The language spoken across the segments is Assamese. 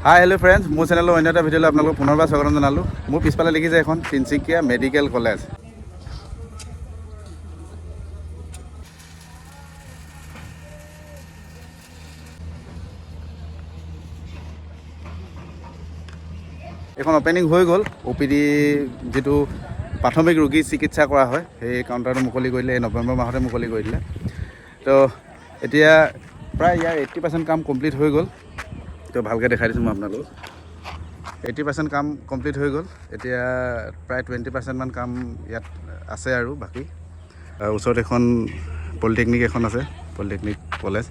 হাই হেল্ল' ফ্ৰেণ্ডছ, মোৰ চেনেলৰ অন্য এটা ভিডিঅ'লৈ আপোনালোকক পুনৰবাৰ স্বাগতম জনালোঁ। মোৰ পিছফালে দেখিছে এখন তিনিচুকীয়া মেডিকেল কলেজ। এইখন অ'পেনিং হৈ গ'ল। অ' পি ডি, যিটো প্ৰাথমিক ৰোগী চিকিৎসা কৰা হয়, সেই কাউণ্টাৰটো মুকলি কৰিলে। এই নৱেম্বৰ মাহতে মুকলি কৰি দিলে। তো এতিয়া প্ৰায় ইয়াৰ 80% কাম কমপ্লিট হৈ গ'ল। তো ভালকৈ দেখাই দিছোঁ মই আপোনালোকক। 80% কাম কমপ্লিট হৈ গ'ল। এতিয়া প্ৰায় 20%মান কাম ইয়াত আছে আৰু বাকী। ওচৰত এখন পলিটেকনিক এখন আছে, পলিটেকনিক কলেজ।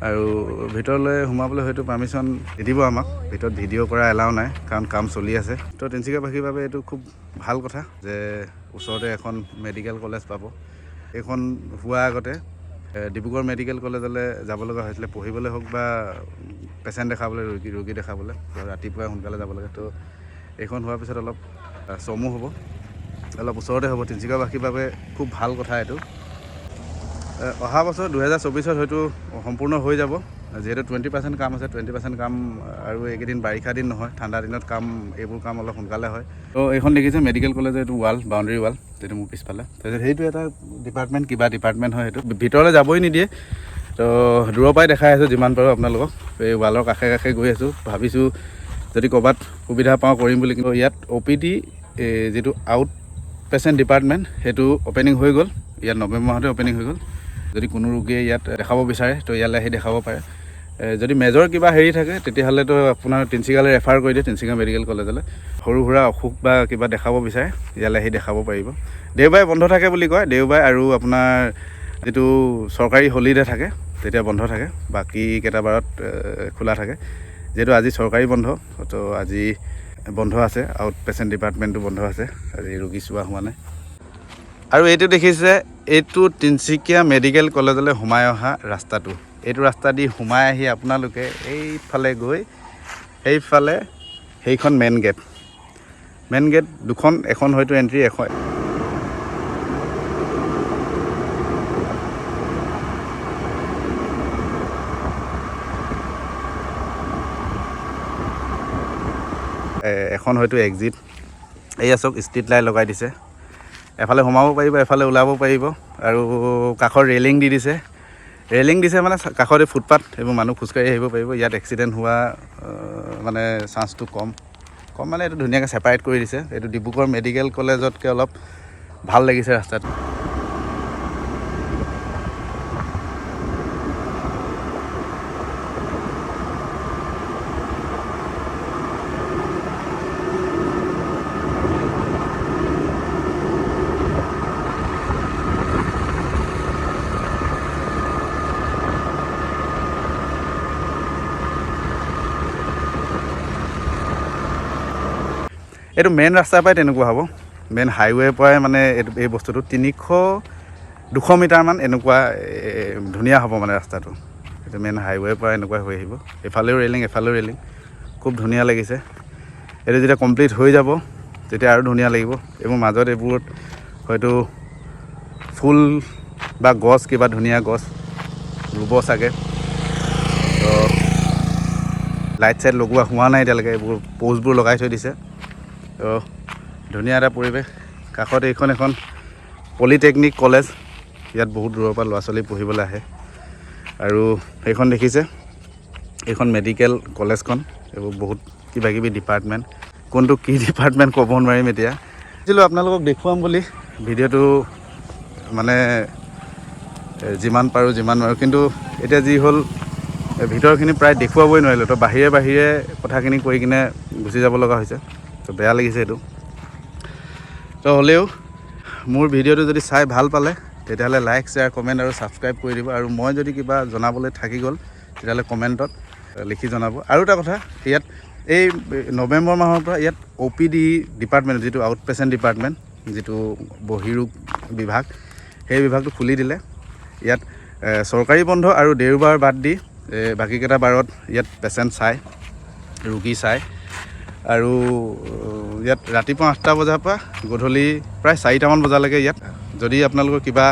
আৰু ভিতৰলৈ সোমাবলৈ হয়তো পাৰ্মিশ্যন নিদিব আমাক। ভিতৰত ভিডিঅ' কৰা এলাও নাই, কাৰণ কাম চলি আছে। তো তিনিচুকীয়াবাসীৰ বাবে এইটো খুব ভাল কথা যে ওচৰতে এখন মেডিকেল কলেজ পাব। এইখন হোৱাৰ আগতে ডিব্ৰুগড় মেডিকেল কলেজলৈ যাব লগা হৈছিলে, পঢ়িবলৈ হওক বা পেচেণ্ট দেখাবলৈ, ৰোগী দেখাবলৈ। তো ৰাতিপুৱাই সোনকালে যাব লাগে। তো এইখন হোৱাৰ পিছত অলপ চমু হ'ব, অলপ ওচৰতে হ'ব। তিনিচুকীয়াবাসীৰ বাবে খুব ভাল কথা এইটো। অহা বছৰ 2024ত হয়তো সম্পূৰ্ণ হৈ যাব, যিহেতু 20% কাম আছে। 20% কাম আৰু এইকেইদিন বাৰিষা দিন নহয়, ঠাণ্ডা দিনত কাম এইবোৰ কাম অলপ সোনকালে হয়। তো এইখন দেখিছে মেডিকেল কলেজৰ এইটো ৱাল, বাউণ্ডেৰী ৱাল, যিটো মোৰ পিছফালে। তাৰপিছত সেইটো এটা ডিপাৰ্টমেণ্ট, কিবা ডিপাৰ্টমেণ্ট হয় সেইটো। ভিতৰলৈ যাবই নিদিয়ে। তো দূৰৰ পৰাই দেখাই আছোঁ যিমান পাৰোঁ আপোনালোকক। এই ৱালৰ কাষে কাষে গৈ আছোঁ। ভাবিছোঁ যদি ক'ৰবাত সুবিধা পাওঁ কৰিম বুলি। কিন্তু ইয়াত অ' পি ডি, যিটো আউট পেচেণ্ট ডিপাৰ্টমেণ্ট, সেইটো অ'পেনিং হৈ গ'ল। ইয়াত নৱেম্বৰ মাহতে অ'পেনিং হৈ গ'ল। যদি কোনো ৰোগীয়ে ইয়াত দেখাব বিচাৰে, তো ইয়ালৈ আহি দেখাব পাৰে। যদি মেজৰ কিবা হেৰি থাকে, তেতিয়াহ'লেতো আপোনাৰ তিনিচুকীয়ালৈ ৰেফাৰ কৰি দিয়ে, তিনিচুকীয়া মেডিকেল কলেজলৈ। সৰু সুৰা অসুখ বা কিবা দেখাব বিচাৰে, ইয়ালৈ আহি দেখাব পাৰিব। দেওবাৰে বন্ধ থাকে বুলি কয়। দেওবাৰে আৰু আপোনাৰ যিটো চৰকাৰী হলিডে থাকে, তেতিয়া বন্ধ থাকে। বাকী কেইটা বাৰত খোলা থাকে। যিহেতু আজি চৰকাৰী বন্ধ, তো আজি বন্ধ আছে। আউট পেচেণ্ট ডিপাৰ্টমেণ্টটো বন্ধ আছে, আজি ৰোগী চোৱা হোৱা নাই। আৰু এইটো দেখিছে, এইটো তিনিচুকীয়া মেডিকেল কলেজলৈ সোমাই অহা ৰাস্তাটো। এইটো ৰাস্তা দি সোমাই আহি আপোনালোকে এইফালে গৈ সেইফালে সেইখন মেইন গেট। মেইন গেট দুখন, এখন হয়তো এণ্ট্ৰি, এখন এখন হয়তো এক্সিট। এইয়া চাওক, ষ্ট্ৰীট লাইট লগাই দিছে। এফালে সোমাব পাৰিব, এফালে ওলাব পাৰিব। আৰু কাষৰ ৰেলিং দি দিছে। ৰেলিং দিছে মানে কাষতে ফুটপাথ, এইবোৰ মানুহ খোজকাঢ়ি আহিব পাৰিব। ইয়াত এক্সিডেণ্ট হোৱা মানে চান্সটো কম। কম মানে এইটো ধুনীয়াকৈ ছেপাৰেট কৰি দিছে। এইটো ডিব্ৰুগড় মেডিকেল কলেজতকৈ অলপ ভাল লাগিছে ৰাস্তাটো। এইটো মেইন ৰাস্তাৰ পৰাই তেনেকুৱা হ'ব। মেইন হাইৱেৰ পৰাই মানে এইটো এই বস্তুটো 300, 200 মিটাৰমান এনেকুৱা ধুনীয়া হ'ব মানে ৰাস্তাটো। এইটো মেইন হাইৱেৰ পৰা এনেকুৱা হৈ আহিব। এফালেও ৰেলিং, এফালেও ৰেলিং। খুব ধুনীয়া লাগিছে। এইটো যেতিয়া কমপ্লিট হৈ যাব, তেতিয়া আৰু ধুনীয়া লাগিব। এইবোৰ মাজত এইবোৰত হয়তো ফুল বা গছ, কিবা ধুনীয়া গছ ৰুব চাগে। তো লাইট চাইট লগোৱা হোৱা নাই এতিয়ালৈকে, এইবোৰ প'ষ্টবোৰ লগাই থৈ দিছে। তো ধুনীয়া এটা পৰিৱেশ। কাষত এইখন এখন পলিটেকনিক কলেজ। ইয়াত বহুত দূৰৰ পৰা ল'ৰা ছোৱালী পঢ়িবলৈ আহে। আৰু সেইখন দেখিছে, এইখন মেডিকেল কলেজখন। এইবোৰ বহুত কিবা কিবি ডিপাৰ্টমেণ্ট, কোনটো কি ডিপাৰ্টমেণ্ট ক'ব নোৱাৰিম। এতিয়া ভাবিছিলোঁ আপোনালোকক দেখুৱাম বুলি ভিডিঅ'টো, মানে যিমান পাৰোঁ যিমান নোৱাৰোঁ। কিন্তু এতিয়া যি হ'ল, ভিতৰখিনি প্ৰায় দেখুৱাবই নোৱাৰিলোঁ। তো বাহিৰে বাহিৰে কথাখিনি কৈ কিনে গুচি যাব লগা হৈছে। তো বেয়া লাগিছে এইটো। তো হ'লেও মোৰ ভিডিঅ'টো যদি চাই ভাল পালে, তেতিয়াহ'লে লাইক, শ্বেয়াৰ, কমেণ্ট আৰু ছাবস্ক্ৰাইব কৰি দিব। আৰু মই যদি কিবা জনাবলৈ থাকি গ'ল, তেতিয়াহ'লে কমেণ্টত লিখি জনাব। আৰু এটা কথা, ইয়াত এই নৱেম্বৰ মাহৰ পৰা ইয়াত অ' পি ডি ডিপাৰ্টমেণ্ট, যিটো আউট পেচেণ্ট ডিপাৰ্টমেণ্ট, যিটো বহিৰোগ বিভাগ, সেই বিভাগটো খুলি দিলে। ইয়াত চৰকাৰী বন্ধ আৰু দেওবাৰ বাদ দি বাকীকেইটা বাৰত ইয়াত পেচেণ্ট চায়, ৰোগী চায়। আৰু ইয়াত ৰাতিপুৱা 8টা বজাৰ পৰা গধূলি প্ৰায় 4টামান বজালৈকে ইয়াত যদি আপোনালোকৰ কিবা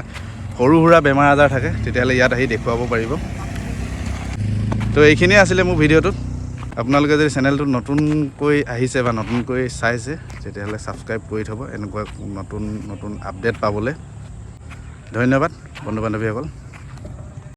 সৰু সুৰা বেমাৰ আজাৰ থাকে, তেতিয়াহ'লে ইয়াত আহি দেখুৱাব পাৰিব। তো এইখিনিয়ে আছিলে মোৰ ভিডিঅ'টোত। আপোনালোকে যদি চেনেলটো নতুনকৈ আহিছে বা নতুনকৈ চাইছে, তেতিয়াহ'লে ছাবস্ক্ৰাইব কৰি থ'ব এনেকুৱা নতুন নতুন আপডেট পাবলৈ। ধন্যবাদ বন্ধু বান্ধৱীসকল।